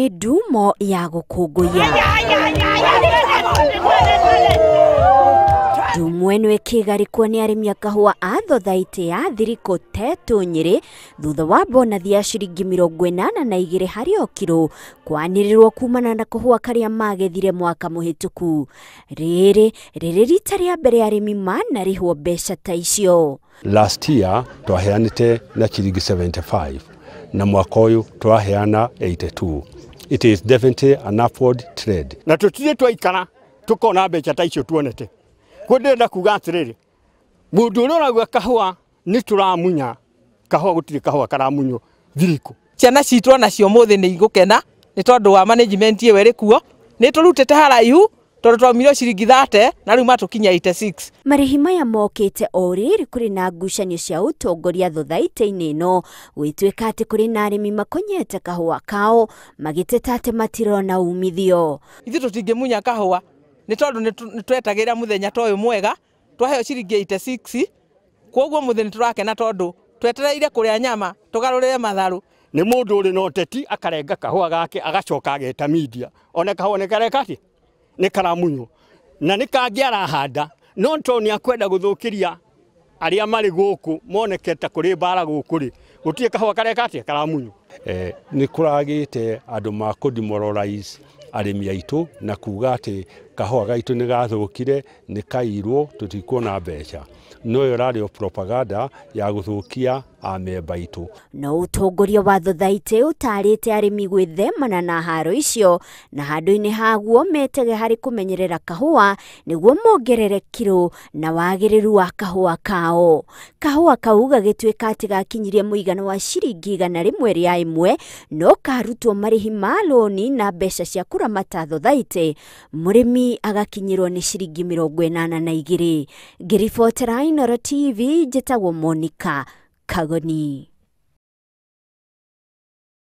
Nĩ ndumo ya gũkũngũiya. Ndumo ĩno ĩkĩgarĩkwo nĩ arĩmi a kahũa a thothaitĩ ya Thirikũ Tetu Nyĩrĩ thutha wa bonathi ya ciringi 82 harĩ o kiro kwanĩrĩrwo kumana na kahũa karĩa magethire mwaka mũhĩtũku. Rĩrĩ rĩrĩ rita rĩa mbere arĩmi manarĩhwo mbeca ta icio. Last year twaheanĩte na ciringi 75 na mwaka ũyũ twaheana 82. It is definitely an upward trend. Na tũtirĩ twaikara tukona mbeca ta icio tuonete. Kwa ndĩrenda kuga atĩrĩrĩ, mũndũ ũrĩa ũrauga kahũa nĩ tũramunya kahũa, gũtirĩ kahũa karamunywo Thirikũ. Ciana citũ onacio mũthĩ nĩ igũkena nĩ tondũ wa management ĩyo ĩrĩ kuo, nĩ tũrutĩte haraihu tondũ twaumire ciringi 30 na rĩu matũkinya 86. Marĩhi maya mokĩte o rĩrĩ kũrĩ na ngucanio cia ũtongoria thothaitĩ-inĩ ĩno, gwĩtuĩka atĩ kũrĩ na arĩmi makonyete kahũa kao magĩteta atĩ matirona umithio. Ithuĩ tũtingĩmunya kahũa nĩ tondũ nĩ twetagĩrĩra mũthenya ta ũyũ mwega, twaheo ciringi 86, kwoguo mũthĩ nĩ tũrakena tondũ twetereire kũrĩa nyama tũgarũrĩre matharũ. Nĩ mũndũ ũrĩ na ũteti akarenga kahũa gake agacoka ageta media, ona kahũa nĩ kareka atĩa? Nĩ karamunywo na nĩ kangĩ arahanda, no tondũ nĩ akwenda gũthũkĩria arĩa marĩ gũkũ moneke ta kũrĩ mbara gũkũ rĩ, gũtirĩ kahũa kareka atĩa? Karamunywo. Nĩ kũragĩte andũ ma kũ-demoralize arĩmi aitũ na kuga atĩ kahũa gaitũ nĩ gathũkire, nĩ kairwo, tũtikuona mbeca. No ĩyo ĩrarĩ o propaganda ya gũthũkia amemba aitũ. No ũtongoria wa thothaitĩ ũtarĩte arĩmi gwĩthemana na haro icio na handũ-inĩ haguo metege harĩ kũmenyerera kahũa nĩguo mongerere kiro na wagĩrĩru wa kahũa kao. Kahũa kau gagĩtuĩka atĩ gakinyirie mũigana wa ciringi 101 no karutwo marĩhi ma loni na mbeca cia kũramata thothaitĩ, mũrĩmi agakinyĩrwo nĩ ciringi 82. Ngĩribotera Inooro TV, njĩtagwo Monica Kagoni.